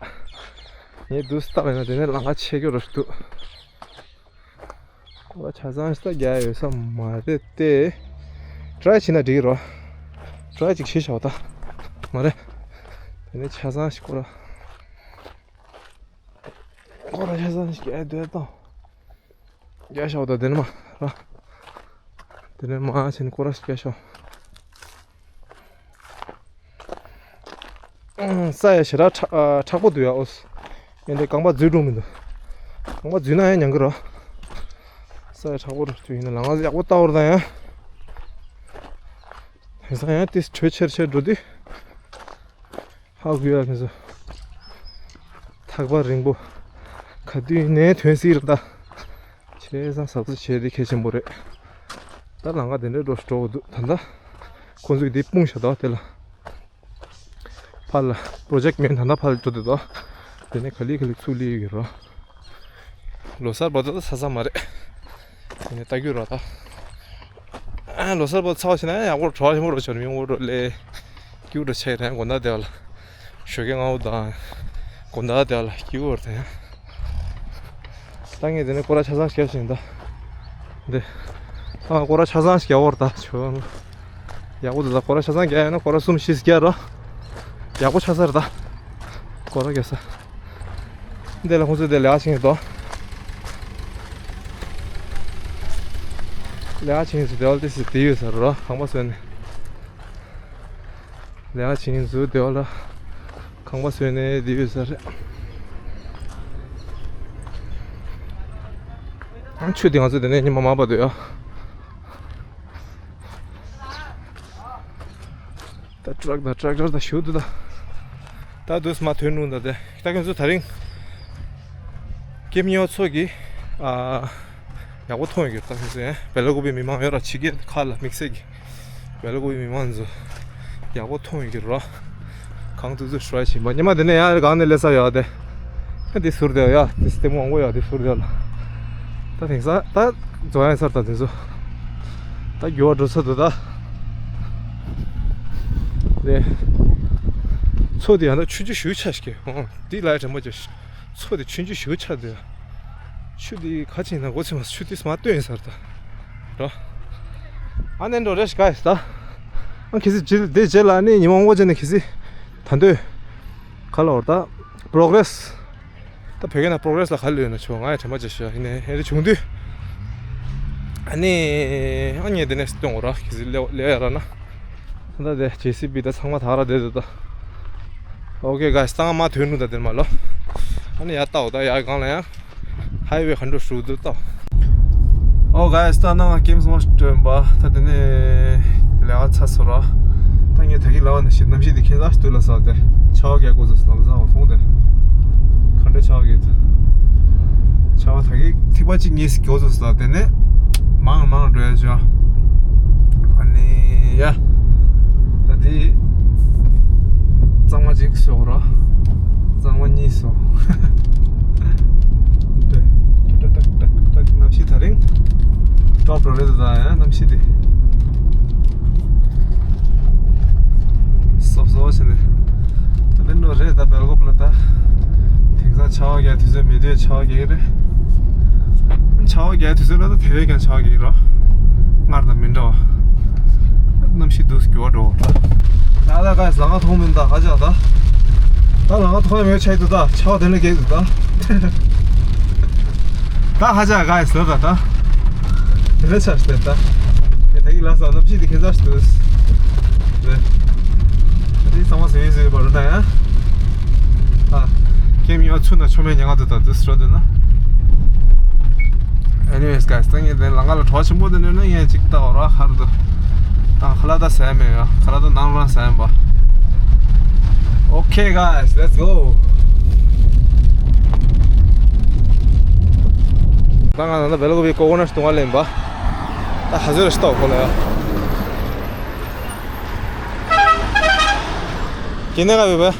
ངས་འདུག་ས་ལྟ་བས་ན་དེ་ནས་ལམ་ཁ་ཆད་རྒྱུ་རེད་འདུག་སྐོར་ར་ཆ་ཚང་ཞིག་ད་རྒྱག་ཡོད་ས་མ་རེད་དེ། ཊི་རའི་བྱས་ན་འགྲིག་གི་རོ། ཊི་རའི་ཅིག་བྱས་བཞག་ད། མ་རེད། དེ་ནས་ཆ་ཚང་ཞིག་སྐོར་ར། སྐོར་ར་ཆ་ཚང་ཞིག་རྒྱག་འདོད་དང་། རྒྱག་བཞག་ད་དེ་ནས་མ་ར། དེ་ནས་མར་ཕྱིན་ནས་སྐོར་ར་ཞིག་རྒྱག་ཤོག་ཨང་། ས་ཡ་ཞེ་དྲག་མཁྲེགས་མཁྲེགས་པོ་འདུག་ཡ། ཨོ་ཡ། འདི་རྐང་པ་འཛུལ་འགྲོ་མི་འདུག་རྐང་པ་འཛུལ་ན་ཡང་ཉན་གི་ར། ས་ཡ་མཁྲེགས་པོ་ར་ཅིག་ཡིན་ན་ལམ་ཁ་ཡག་པོ་ལྟ་བར་དང་ཡ། དེང་སང་ཡང་ཏིས་དྲོད་ཆེར་ཆེར་འགྲོ་དུས། ཧ་གོ་ཡ་ཁྱེད་ཚོ། ཐག་པ་རིང་པོ། ག་དུས་ནས་ཐོན་སྲིད་རེད་ད། བྱས་ཙང་གཟབ་གཟབ་བྱས་ཏེ་གལ་ཆེན་པོ་རེད། ད་ལམ་ཁ་དེ་འདྲའི་འགྲོ་འགྲོ་འདུག་ད་ལྟ། ཁོང་ཚོས་འདི་སྤུངས་བཞག་འདུག་དེ་ལ། ཕར་ལ་པྲོ་ཇེག་མེན་ད་ལྟ་ཕར་ལ་འགྲོ་འདུག་དེ་ནས་ག་ལེ་ག་ལེ་ཚུར་སླེབས་ཡོད་རོ། ལོ་གསར་བར་དུ་ད་ཚར་ཚར་མ་རེད། དེ་ནས་ལྟ་རྒྱུ་རོ་ད། ཨ། ལོ་གསར་བར་དུ་ཚར་བ་ཕྱིན་ན་ཡག་པོ་གྲོགས་ཆེན་པོ་རོ་ཆོར་མི་འོ་རོ་ལེ། སྐྱིད་པོ་ཆེ་རེད། དགོང་དག་དེ་བ་ལ། ཞོགས་ཀས་སྔ་པོ་དང་། དགོང་དག་དེ་བ་ལ་སྐྱིད་པོ་རེད་ཡ། ད་ངས་དེ་ནས་སྐོར་ར་ཆ་ཚང་བརྒྱབ་ཤིང་ད། འདི། ཨ། སྐོར་ར་ཆ་ཚང་བརྒྱབ་པ་རེད་ད་ཆོ། ཡག་པོ་འདུག་ད་སྐོར་ར་ཆ་ཚང་བརྒྱབ་ཡོད་ན་སྐོར་ར་གསུམ་བཞི་བརྒྱབ་རོ། ཡག་པོ་ཆགས་ས་རེད་ད། སྐོར་ར་བརྒྱབ་ས། འདི་ལ་ཁོང་ཚོས་དེ་ལས་ཀ་བྱེད་མཁན་འདུག་ལས་ཀ་བྱེད་མཁན་ཚོ་དེ་བ་ལ་ཏོག་ཙམ་བསྡད་ཡོད་ས་རེད་རོ། ཁང་པ་བཟོས་ནས། ལས་ཀ་བྱེད་མཁན་ཚོ་དེ་བ་ལ་ཁང་པ་བཟོས་ནས་བསྡད་ཡོད་ས་རེད། ཨ། ཆུ་དེ་ང་ཚོ་དེ་ནས་ཉི་མ་མང་པོ་སྡོད་ཡ། ད་ཊྲག་དང་ཊྲེག་ཊར་དང་ཞུ་དུ་ད། ད་དུས་མ་ཐོན་རུང་ད་དེ། ད་ཁྱེད་ཚོ་ད་རིང་ཀེམ་ཉོ་ཚོ་གི། ཨ། ཡག་པོ་མཐོང་ཡོད་ཀྱི་རེད། ད་ཁྱེད་ཚོ་ཡང་བེ་ལ་ཀུ་པི་མི་མང་ཡོད་ར། ཕྱི་རྒྱལ་ཁག་ལ་དམིགས་བསལ་གྱི་བེ་ལ་ཀུ་པི་མི་མང་ཚོ་ཡག་པོ་མཐོང་ཡོད་ཀྱི་རེད། གང་ཐུབ་ཐུབ་ཧྲུའེ་བྱིན་པ། ཉི་མ་དེ་ནས་ཡང་གང་ནས་སླེབས་ས་ཡོད་དེ། ཨ། འདི་ཟུར་དེ་ཡ། འདི་སྟེང་མོ་འོང་གོ་ཡ། འདི་ཟུར་དེ་ལ། ད་དེང་སང་ད་རྫོགས་ཡ་སར་ད་དེ་ཚོ། ད་འགྱུར་བ་འགྲོ་ས་འདུག་ད། དེ། མཚོ་དེ་ཡང་ད་ཆུང་ཆུང་ཞིག་ཆགས་ཤིག་ཨོ། འདི་ལ་དྲན་པ་བྱས། མཚོ་དེ་ཆུང་ཆུང་ཞིག་ཆགས་འདུག་ཆུ་དེ་ག་ཕྱིན་ན་མགོ་ཚོས་མ་ཆུ་དེ་མ་བཏོན་ཡིན་ས་རེད་ད། རོ། ཨ་ནེ་འགྲོ་རེ་ཞིག་ག་ཡིན་ད། ཨ། གལ་སྲིད་རྗེས་དེ་རྗེས་ལ་ཨ་ནི་ཉི་མ་འོང་གོ་བྱས་ནས་གལ་སྲིད་ད་འདོད། ག་ལ་བར་ད། པྲོ་གྷི་རེ་སི། ད་བོད་སྐད་ནང་པྲོ་གྷི་རེ་སི་ལ་ག་ལ་ཡོད་ན་ཆོག་ང་ཡང་དྲན་པ་བརྗེད་ཤག་ཡིན་ནའི་ཨེ་རེ་བྱུང་དུས། ཨ་ནི། ཨ་ངས་དེ་ནས་སྟོན་འོ་ར་གི་ཟི་ལེ་ལེ་ཡ་ར་ན། ད་དེ་ཇེ་སི་བི་ད་ཚང་མ་ད་ར་བསྡད་འདུག་ད། ཨོ་ཀེ་གྷའི་སི། ད་ང་མ་ཐོན་ནུ་ད་དེར་མ་ལོ། ཨ་ནི་ཡ་ལྟའོ་ད་ཡ་གང་ལ་ཡང་། ཧའི་ཝེ་ག་འགྲོ་ཞུ་འདུག་ད། ཨོ་གྷའི་སི། ད་ནང་ང་ཀེམ་སོང་སྟོན་པ་ད་དེ་ནས་ལས་ཀ་ཚར་སོང་ར། ད་ངས་ད་གི་ལ་བ་ནས་ཤི་གནམ་གཤིས་དེ་ཁྱད་མཚར་ཞིག་འདུག་ལ་ས་དེ། ཆར་པ་རྒྱག་གོ་ཚོད་ལམ་སང་བ་མཐོང་དེ། ག་འདྲ་ཆར་པ་རྒྱག་དེ། ཆར་པ་ད་གི་ཐིགས་པ་གཅིག་གཉིས་ཤིག་རྒྱག་ཚོད་ས་དེ་ནས་མང་མང་འགྲོ་ཡ་ཅོ། ཨ་ནི་ཡ། ད་དེ་གཙང་མ་གཅིག་སོང་ར། གཙང་མ་གཉིས་སོང་། དེ། ཏག་ཏག་ཏག་ཏག་ཏག་གནམ་གཤིས་ད་རིང་ཏོབ་རོ་རེད་ད་ཡ་གནམ་གཤིས་དེ། སོབ་སོབ་བྱས་ནས། ད་ལེན་འགྲོ་རེད་ད་བེལ་ཀོབ་ལ་ད། དེང་སང་ཆར་པ་རྒྱག་དུས་ཚོད་མེད་དུས་ཆར་པ་རྒྱག་གི་རེད། ཆར་པ་རྒྱག་དུས་ཚོད་ལ་ད་དེ་བས་ཀྱང་ཆར་པ་རྒྱག་གི་རོ། སྔར་དང་མི་འདྲ་བ། གནམ་གཤིས་འདུག་སེ་འགྱུར་བ་འགྲོ་བ་འདྲ། ད་ད་ག་ལང་ང་མཐོང་མིན་ད་ཧ་ཅང་ད། ད་ལང་ང་མཐོང་ཡ་མེད་ཆ་ཡི་འདུག་ད་ཆར་པ་དེ་ལས་རྒྱག་འདུག་ད། ད་ཧ་ཅང་ག་ཡི་ཟེར་ད་ད། དེ་ལས་ཆར་ཟེར་ད། ངས་ད་གི་ལ་ས་གནམ་གཤིས་དེ་ཁྱད་མཚར་ཞིག་འདུག་ཟེར། ད་དེ་གཙང་མ་ཟེར་ཡིན་ཟེར་བ་རུ་ན་ཡ། ཨ། ཀེམ་ཡོད་ཚུ་ན་ཆོ་མེད་ཉང་ང་དུ་ད་དུ་སྲོ་དུ་ན། Anyways guys, ད་ངས་དེ་ལང་ང་ལ་གྲོགས་ཆེན་པོ་དེ་ནོར་ན་ངས་ཅིག་ལྟ་འོ་ར་ཧར་དུ། ད་ཁ་ལ་ད་ཟ་ཡ་མེད་ཡ། ཁ་ལ་ད་ནང་རང་ཟ་ཡ་པ། Okay guys, let's go. ད་ང་ད་ལྟ་བེ་ལ་ཀུ་པི་ཀོ་ཀོ་ནཊ་དུང་བ་ལེན་པ། ད་ཧ་ཟོས་ར་ཤི་ཏོག་ཁོ་ལ་ཡ། कितने का भी भाई?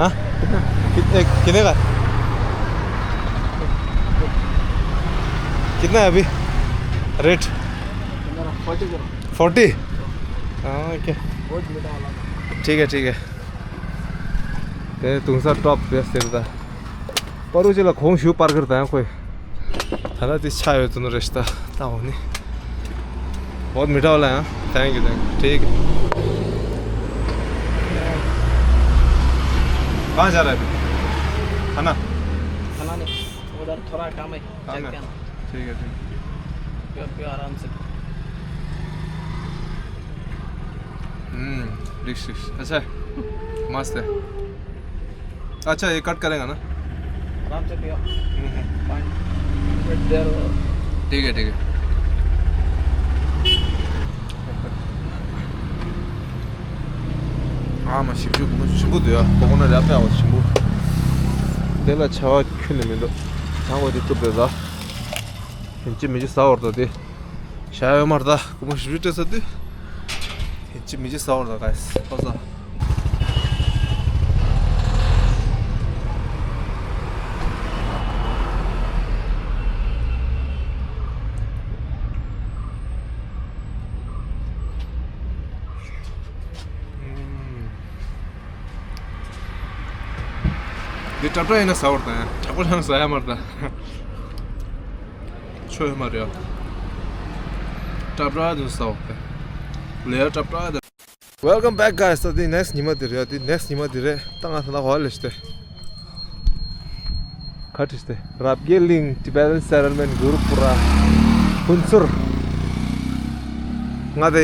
हाँ? कित-, ए, कितने का? कितना है अभी रेट? फोर्टी करो। फोर्टी? हाँ, ओके। बहुत मीठा वाला। ठीक है, ठीक है। དེ་དུང་ས་ཊོབ་བེ་སྟེར་ད། པ་རུ་ཅི་ལ་གོང་ཞུ་པར་ཀར་དང་ཁོས། ད་ལ་དེ་ཆ་ཡོད་དུ་ནོ་རེ་ཤི་ད་ད་འོ་ནི། बहुत मीठा वाला है। Thank you, thank you. ठीक है। कहाँ जा रहा है अभी? खाना? खाना नहीं, उधर थोड़ा काम है, काम है। चलते हैं। ठीक है, ठीक है। पियो, पियो आराम से। हम्म, रिक्स, रिक्स। अच्छा, मस्त है। अच्छा, ये कट करेगा ना? आराम से पियो। हम्म, हम्म। पानी। ठीक है, ठीक है। ཨ་མ་ཞིབ་འཇུག་མི་ཞིམ་པོ་འདུག་ཡ། ཀོ་ཀོ་ནཊ་ར་ཡ་ཕ་ཡ་བ་ཞིམ་པོ། དེ་ལ་ཆར་པ་ཁྱོན་ནས་མི་འདུག་ཚང་པ་དེ་བཏུབ་པས་ལ། ཡིན་གཅིག་མིན་གཅིག་ཟ་བར་དོ་དེ། ཞག་ཡོད་མ་རེད་ད། སྒོར་མོ་བཞི་བཅུ་སྤྲད་ས་དུས། ཡིན་གཅིག་མིན་གཅིག་ཟ་བར་དོ་གས། ཨོ་ཟ། འདི་ཏྲབ་ཏྲ་ཡིན་ན་ཟ་བར་དོ་ཡ། དྲག་པོ་ཡང་ཟ་ཡ་མ་རེད་ད། ཆོ་ཡོད་མ་རེད་ཡ། ཏྲབ་ཏྲ་དུ་ཟ་བར་དོ། ལེ་ཡ་ཏྲབ་ཏྲ་དུ། Welcome back, guys. ད་དེ་ནེགསི་ཉི་མ་དེ་རེད། དེ་ནེགསི་ཉི་མ་དེ་རེད། ད་ང་ད་ལྟ་ག་པར་སླེབས་ཏེ། ག་རེ་སྟེ། རབ་རྒྱས་གླིང་། Tibetan Settlement Gurupura། ཧུན་སུར། ང་དེ་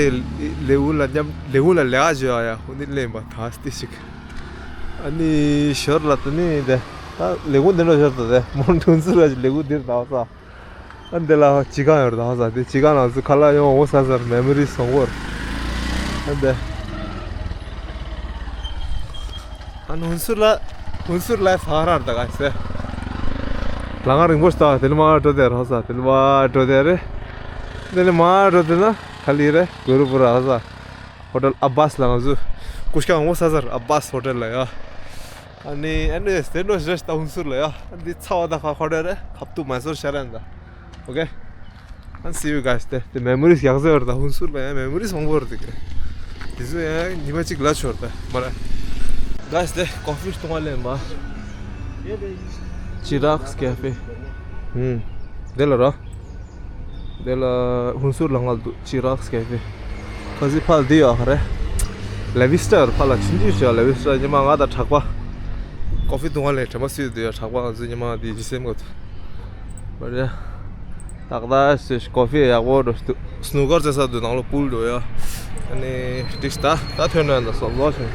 ལེའུ་ལ་མཉམ་ལེའུ་ལ་ལས་ཀ་བྱོས་ཨ་ཡ། ཧུན་ནི་ལེན་པ་ད་སྟེ་ཞིག་ཨ་ནི་ཞོར་ལ་ད་ནི་དེ་ད་ལེའུ་འདི་འགྲོ་ཞོར་ད་དེ་མོན་ཧུན་སུར་ལ་ལེའུ་འདིར་ད་བ་ས། ཨ་འདི་ལ་སྤྱི་ཁང་ཡོད་རེད་ད་ཧ་ས། དེ་སྤྱི་ཁང་ནང་ཚུད་ཁ་ལག་ཡོང་འོ་ས་སར་མེ་མོ་རི་སོང་གོ་རེད། ཨ་འདི། ཨ་ནི་ཧུན་སུར་ལ་ཧུན་སུར་ལ་ས་རར་ད་ག་སེ། ལ་ང་རིང་པོ་ཞིག་ད་དེ་ལ་མ་འགྲོ་དེ་རེད་ཧ་ས། དེ་ལ་མ་འགྲོ་དེ་རེད། དེ་ལ་མ་འགྲོ་དེ་ན་ག་ལི་རེད། གུ་རུ་པུ་ར་ཧ་ས། ཧོ་ཊེལ་ཨ་བཱས་ལ་ང་ཚོ་སྐུ་ཞབས་འོ་ས་སར་ཨ་བཱས་ཧོ་ཊེལ་ལ་ཡ། ཨ་ནི་ཨ་ནི་སྟེ་ནོ་ཞེས་ད་ཧུན་སུར་ལ་ཡ། ཨ་འདི་ཚ་བ་ད་ཁ་ཁོ་རེ་རེ་ཁབ་ཏུ་མ་སོར་ཤ་རན་ད། Okay, and see you guys there. The memories ཡག་ཟེར་ད་ཧུན་སུར་ལ་ཡ་མེ་མོ་རི་སོང་བོར་དེ་གི། དེ་ཚོ་ཡ་ཉི་མ་གཅིག་ལ་ཆོར་ད་མ་ར། Guys, the coffee སྟོང་བ་ལེན་པ། Chirag's Cafe. ཧུམ། དེ་ལ་ར། དེ་ལ་ཧུན་སུར་ལ་ང་འདུག Chirag's Cafe. ཁ་སི་ཕལ་འདི་ཡོད་ཧ་རེ། ལེ་ཝི་སི་ཊར་ཕལ་ལ་ཆུན་ཆུན་ཞིག་ལེ་ཝི་སི་ཊར་ཉི་མ་ང་དང་གྲགས་པ། ཀོ་ཕི་འཐུང་བ་ལས་དྲན་པ་སུས་འདུག་ཡ་གྲགས་པ་ང་ཚོ་ཉི་མ་འདི་ཇི་སེམས་གོ་ཐུ། བར་ཡ། ཏག་ཏག་སུས་ཀོ་ཕི་ཡག་པོ་འགྲོ་འདུག་སྣུ་ཀར་རྩེ་ས་འདུག་ནང་ལོ་པུལ་འགྲོ་ཡ། ཨ་ནི་ཏིག་ཏ་ད་ཐོན་ནས་འདི་སོ་ལོ་ཆུན།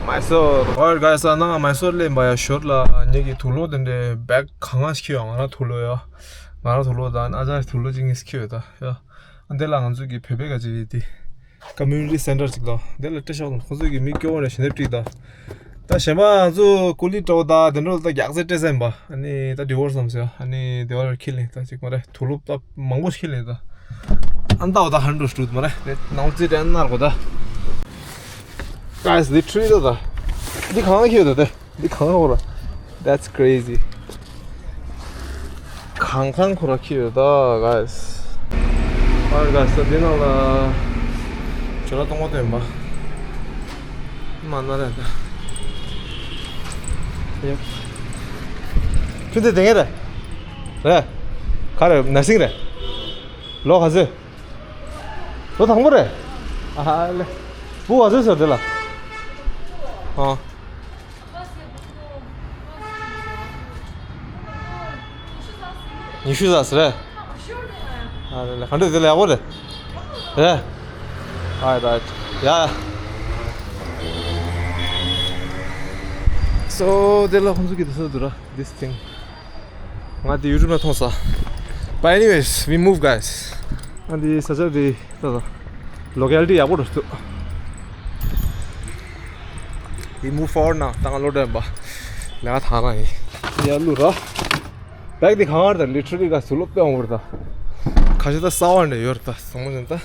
མའི་སོར། Alright, guys, ཨ་ནི་ང་མའི་སོར་སླེབས་པ་ཡ། ཞོར་ལ་ངེད་ཀྱི་དུག་ལོག་དེ་འདྲའི་བེག་གང་ང་ཞིག་ཁྱེར་ཡོང་། ང་རང་དུག་ལོག་ཡ། ང་རང་དུག་ལོག་དང་ཨ་ཅག་དུག་ལོག་ཅིག་ངས་ཁྱེར་ཡོད་ད་ཡ། ཨ་འདི་ལ་ང་ཚོ་གི་བོད་པའི་ག་ཅིག་ཡོད་དེ། Community Center ཅིག་དང་འདི་ལ་སྤྲད་ཤོག་དང་ཁོང་ཚོ་གི་མི་སྐྱོ་བོ་ནས་ཞལ་འདེབས་ཀྲིག་དང་། ད་གཞན་པ་ང་ཚོ་ཀུ་ལི་ཀྲོ་ད་དེ་འདྲ་ལ་ད་རྒྱག་རྩེ་སྤྲད་ས་ཡིན་པ། ཨ་ནི་ད་ཌི་ཝོར་སི་བསམ་ཟེར། ཨ་ནི་དེ་བར་ཁྱེར་ལེན་ད་ཅིག་མ་རེད། དུག་ལོག་ད་མང་པོ་ཞིག་ཁྱེར་ལེན་ད། ཨ་ནི་ད་འོ་ད་ཧན་འགྲོ་ཞུ་མ་རེད། ནང་རྩིས་དྲན་ནར་གོ་ད། Guys, literally ད་ད། འདི་གང་ཁྱེར་ད་དེ། འདི་གང་ཁོ་ར། That's crazy. གང་གང་ཁོ་ར་ཁྱེར་ཡོད་ད་guys. Alright, guys, འདི་ནང་ལ་ཇོ་ལ་གཏོང་བ་སྟོན་པ། མ་ན་རེད་ད། ཡོ། ཁྱོད་འདི་དེ་ངེ་རེད། རེད། ག་རེ་ནར་སིང་རེད། ལོ་ག་ཚོད། ལོ་དང་པོ་རེད། ཨ་ཧ་ལེ། བུ་ག་ཚོད་ཟེར་དེ་ལ། ཨ། ཉི་ཤུ་ཙམ་རེད། ཨ་ལེ་ལེ། ག་འདྲ་དེ་ལ་ཡག་པོ་རེད། རེད། Right, right. Yeah. So དེ་ལ་ཁོང་ཚོ་གི་དེ་ཚོ་འདུག་ར། This thing. ང་དེ་ཡུ་ཊུབ་ནང་མཐོང་ས། But anyways, we move, guys. ང་དེ་ས་ཆ་དེ་ད་ད་locality ཡག་པོ་འདུག We move forward now. ད་ང་ལོ་དྲན་པ་ལས་ཀ་ཐང་ན་ཡིན། ཡར་ལུ་ར། བེག་དེ་གང་བར་དང་literally ག་ཚུ་ལོ་དཔེ་འོང་བར་ད། ཁ་ཤས་ད་གསར་བ་འདྲ་ཡོད་ར་ད། བཟང་མོ་ཞིག་ད།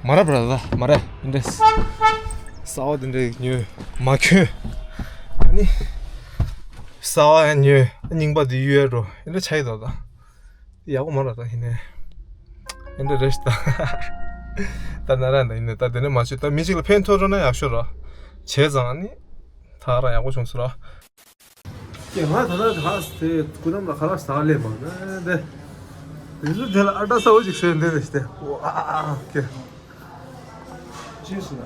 མ་རབས་ར་ད་མ་རེད་འདྲ། གསར་བ་དེ་འདྲ་ཉོས་མ་གྱོན། ཨ་ནི། གསར་བ་ཉོས། རྙིང་པ་དེ་གཡུག་ཡ་འགྲོ། ཨེ་འདྲ་ཆགས་ཡོད་ད་ད། ཡག་པོ་མ་རེད་ད་ཡིན་ནའི། ཨེ་འདྲ་རེད་ད། ད་ན་ར་ད་ཡིན་ནའི་ད་དེ་ནས་མ་བྱེད་ད་མི་གཅིག་ལ་ཕན་ཐོགས་འགྲོ་ན་ཡག་ཤོས་ར། བྱས་ཙང་ནི། ད་ར་ཡག་པོ་བྱུང་སོང་ར། ཀྱེ་ང་ད་ལྟ་ག་དེ་སྐུ་ནམ་ལ་ཁ་ལག་ཟ་ལེ་མ་ན་དེ། དེ་ཚོ་དེ་ལ་ཨ་ཏྲ་ས་འོ་ཅིག་བཟོས་འདི་ནས་ཤི་དེ། ཝ་ཀྱེ། ཅི་སུ་ན།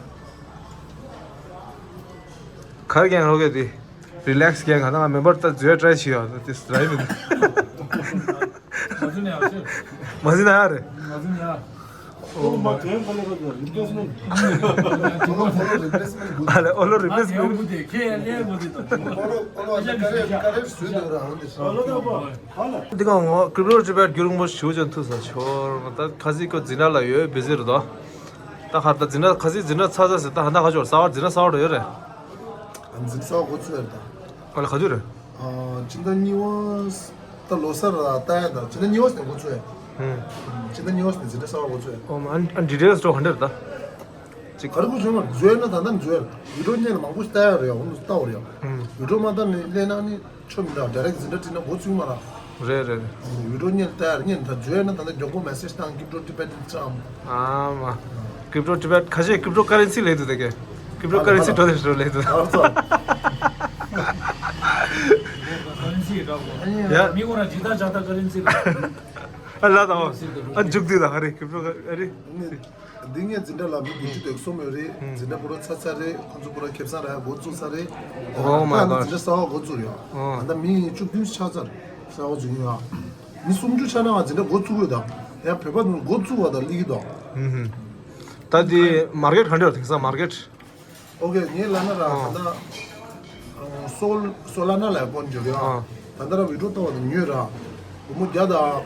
གར་ཀྱང་རོ་ཀྱེ་དེ། རི་ལེགས་ཀྱང་ག་ན་མེམ་བར་ད་ཛུ་ཡ་ཊ་རའི་བྱེད་ཡོད་དེ་སི་ཊ་རའི་མི་འདུག་མ་ཟིན་ཡ་ཟེར། མ་ཟིན་ཡ་རེད། མ་ཟིན་ཡ། ཨོ་མ། ཨ་ལེ་ཨོ་ལོ་རི་པི་ལེ་སི་མེན་ཊི། འདི་ག་ངོ་ཀྲིབ་ཊོ་ཊི་བེཊ་རྒྱུན་རིང་པོ་ཞུ་བྱོན་ཐུག་ས་ཆོར་ད་ཁ་སི་ཀོ་འཛིན་གྲྭ་ལ་ཡོད་བི་ཟི་རེད་དོ། ད་ཧར་ད་འཛིན་གྲྭ་ཁ་སི་འཛིན་གྲྭ་ཚ་ཚ་ཟེར་ད་ཧ་ད་ཁ་ཆོར་ས་བར་འཛིན་གྲྭ་ས་བར་ཡོད་རེད། འཛིན་གྲྭ་ས་བར་འགོ་ཚུགས་ཡ་རེད་ད། ཨ་ལེ་ག་དུས་རེད། ཨ། ཕྱི་ཟླ་གཉིས་པ་ད་ལོ་གསར་ལ་ལྟ་ཡ་ད་ཕྱི་ཟླ་གཉིས་པ་ནས་འགོ་ཚུགས་ཡ། ཧུམ། ཕྱི་ཟླ་གཉིས་པ་ནས་འཛིན་གྲྭ་གསར་པ་འགོ་ཚུགས་ཡ། ཨོ་མ་ཨ་ཨ་ཌི་ཊེལ་སི་འགྲོ་ག་འདྲ་རེད་ད། ཅིག་ག་རེ་འགོ་ཚུགས་མ་འཛུལ་ཡ་ན་ད་ལྟ་འཛུལ་ཡ་རེད། བི་ཌི་ཡོ་སྔོན་ལ་མང་པོ་ཞིག་ལྟ་ཡ་རེད་ཡ། འོ་ན་ལྟ་བ་རེད་ཡ། ཧུམ། བི་ཌི་ཡོ་མ་ལྟ་ནས་སླེབས་ན་ནི་ཆོ་མི་འདྲ་ཌའི་རེག་འཛིན་གྲྭ་ཁྲིད་ན་འགོ་ཚུགས་མ་ར། རེད་རེད་རེད། བི་ཌི་ཡོ་སྔོན་ལ་ལྟ་ཡ་རེད། སྔོན་ད་འཛུལ་ཡ་ན་ད་ལྟ་མགྱོགས་པོ་མེ་སེ་ཇི་བཏང་ཀྲིབ་ཊོ་ཊི་བེཊ་ཨིན་ཊི་གི་རམ། ཨ་མ། ཀྲིབ་ཊོ་ཊི་བེཊ་ཁ་ཤས་ཀྲིབ་ཊོ་ཀ་རེན་སི་ལས་འདུག་དེ་གས། ཀྲིབ་ཊོ་ཀ་རེན་སི་འགྲོ་དེ་འགྲོ་ལས་འདུག་ཨ་ཙོ། ཀ་རེན་སི་འདྲ་པོ། ཡ། མི་ཁོ་རང་ཇི་ལྟར་བྱ་ལྟར་ཀ་རེན་སི་རེད། ཨ་ལ་དང་། ཨ་འཇུག་དུས་ལ་ཧ་རེ་ཀྲིབ་ཊོ་ཨ་རེ། འདི་ངའི་འཛིན་གྲྭ་ལ་མི་བདུན་ཅུ་དོན་གསུམ་ཡོད་རེད། འཛིན་གྲྭ་པུ་ར་ཚ་ཚ་རེད། ཁོ་ཚོ་པུ་ར་ཁེ་བཟང་རག་ཡ་འགོ་བཙུགས་ཚར་རེད། Oh my God. འཛིན་གྲྭ་གསར་པ་འགོ་བཙུགས་ཡོད། ཨོ། ད་ལྟ་མི་བཅུ་བདུན་ཆགས་ཚར་གསར་པ་བཙུགས་ཡོད། མི་སུམ་ཅུ་ཆགས་ན་ང་འཛིན་གྲྭ་འགོ་བཙུགས་ཡོད་ད། ཡང་བོད་པ་ཚོ་འགོ་བཙུགས་པ་དང་སླེབས་ཀྱི་འདུག་ཧུམ་ཧུམ། ད་འདི་མར་ཀེཊ་ག་འདྲ་ཡོད་དེང་སང་མར་ཀེཊ། ཨོ་ཀེ་ངས་ལབ་ན་ར་ཨ། ད་ལྟ་སོལ་སོ་ལ་ན་ལ་ཡ་ཀོན་འཇོག་ཡ། ཨ། ད་ལྟ་ར་བི་ཌི་ཡོ་ལྟ་བ་དང་ཉོས་ར། སྒོར་མོ་བརྒྱ་དང་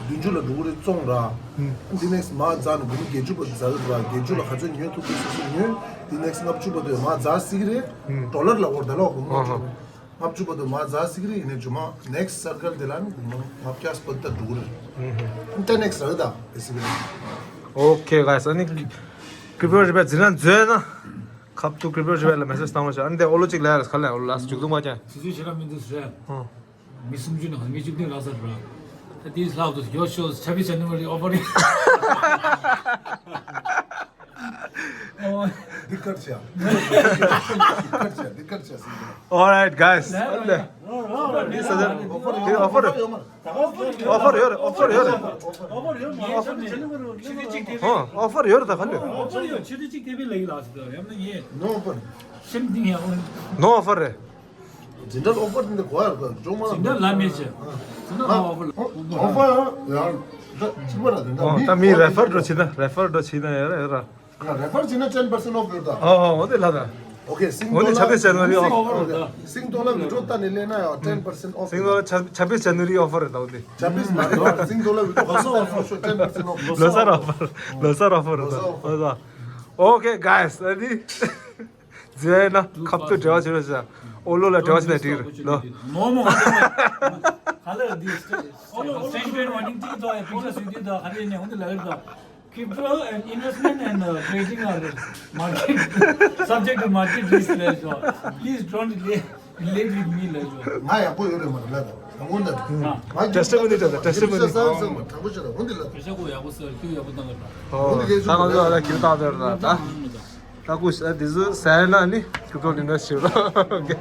བདུན་ཅུ་ལ་འགྲོ་གི་རེད་བཙོང་ར། ཨུམ། འདི་ནེག་སི་མ་རྫ་ནས་སྒོར་མོ་བརྒྱད་ཅུ་བར་དུ་རྫ་གི་ར། བརྒྱད་ཅུ་ལ་ག་ཚོད་ཉོས་ཐུབ་ཀྱི་སོ་སོ་ཉོས། འདི་ནེག་སི་ལྔ་བཅུ་བར་དུ་མ་རྫ་སྲིད་ཀྱི་རེད། ཨུམ། ཌོ་ལར་ལ་འོར་ད་ལོ་སྒོར་མོ་ཨ་ཧ། ལྔ་བཅུ་བར་དུ་མ་རྫ་སྲིད་ཀྱི་རེད། ཡིན་ནའི་ཇུ་མ་ནེག་སི་སར་ཀལ་དེ་ལ་ནི་སྒོར་མོ་ལྔ་བརྒྱ་བར་དུ་འགྲོ་གི་རེད། ཨུམ་ཧུམ། ཏན་ནེག་སི་ར་གི་ད་བེ་སི་ཀ་ལི། ཨོ་ཀེ་གྷའི་སི། ཨ་ནི་ཀྲིབ་ཊོ་རི་པེཊ་འཛིན་གྲྭ་འཛུལ་ན། ཁབ་ཏུ་ཀྲིབ་ཊོ་རི་པེཊ་ལ་མེ་སེ་ཇི་བཏང་རོགས་བྱ། ཨ་ནི་དེ་ཨོ་ལོ་གཅིག་ལ་ཡ་རེད་ག་ལ་ཡ་ཨོ་ལོ་ལ་སི་མཇུག་སྡོམ་པ་ཅན། དེ་ཚོའི་ཞེ་དྲག་མི་འདུག་ཟེར། ཧུང་། མི་སུམ་ཅུ་ནང་མི་བཅུ་བདུན་ལྷག་ཚར་འགྲོ། ད་དེའི་ལྷག་ཏུ་ཡོ་ཤོ་ཆ་བི་ཅན་ནི་ཝ་རི་ཨོ་ཕར་རིང་། འདི་ཀར་བྱ། འདི་ཀར་བྱ། འདི་ཀར་བྱ། All right, guys. འདི་ས་ཆ་འདི་ཨོ་ཕར་རེད། ཨོ་ཕར་ཡོད་རེད། ཨོ་ཕར་ཡོད་རེད། ཨོ་ཕར་ཡོད་རེད། ཧོ། ཨོ་ཕར་ཡོད་རེད་ད་ག་ལེ། ནོ་ཨོ་ཕར། ནོ་ཨོ་ཕར་རེད། འཛིན་གྲྭ་ལ་ཨོ་ཕར་དེ་འདྲ་གོ་ཡ་རེད་ད་ཅོ་མ། འཛིན་གྲྭ་ལ་མེད་ཅེ། འཛིན་གྲྭ་ལ་ཨོ་ཕར། ཨོ་ཕར་ཡང་ད་ཕྱི་པ་ལ་དེ་འདྲ་ཨོ་མི་ད་མི་རེ་ཕར་འགྲོ་བྱེད་ན། རེ་ཕར་འགྲོ་བྱེད་ན་ཡོད་རེད་ཡོད་ར། རེ་ཕར་བྱེད་ན་ten percent off ཡོད་ད། ཨོ་ཨོ་འོ་དེ་ལ་ད། ཨོ་ཀེ། སིང་ཨོ་དེ་ཌོ་ལར། ཆ་བི་ཅན་ནི་ཝ་རི་ཨོ་ཕར། སིང་ཌོ་ལར་བི་ཌི་ཡོ་ལྟ་ནས་སླེབས་ན་ཡང་ten percent off སིང་ཌོ་ལར་ཆ་ཆ་བི་ཅན་ནི་ཝ་རི་ཨོ་ཕར་རེད་ད་འོ་དེ། ཆ་བི་མ་རེད། སིང་ཌོ་ལར་བི་ཌི་ཡོ་ག་ས་ཨོ་ཕར་ཤོ་ten percent off། ལོ་གསར་ཨོ་ཕར། ལོ་གསར་ཨོ་ཕར་རེད་ད། ལོ་གསར་ཨོ་ཕར། ཨོ་ཀེ་གྷའི་སི། ཨ་ནི་འཛིན་གྲྭ་ཁབ་ཏུ་འབྲེལ་བ་བྱེད་རོགས་བྱ། ཨོ་ལོ་ལ་འབྲེལ་བ་བྱེད་ན་འགྲིག་རེད་ལོ། མོ་མོ་ག་ལ་འདི་སི་ཊེ་ཊི་མེད་ཝར་ནིང་ཏིག་ཏོག་ཡ་པིག་ཅར་བཟོས་དུས་ད་ག་རེ་ནས་འོང་དུ་ལ་ཡོད་ད། Crypto and investment and uh, trading are market subject to market risk ལས་ཤོག Please don't relate, relate with me ལས་ཤོག་ང་ཡག་པོ་ཡོད་རེད་མ་རེད་ལ་ད། ད་འོང་ད། ང་testimony ད་testimony ས་ས་མ་དྲང་པོ་བྱས་ད་འོང་དེ་ལ། བེ་ཤ་ཁོ་ཡག་པོ་ཟེར་ཁྱོད་ཡག་པོ་བཏང་གི་ད། འོང་དེ་ལས་ད་ང་ཚོ་ཨ་ད་ཁྱོད་བཏང་ཟེར་ད་ད། ད་ཀུ་ཤ་འདི་ཚོ་ཟ་ན་ནི་ཀྲིབ་ཊོ་ལ་ཨིན་ཝེ་སི་ཊི་བྱེད་རོགས།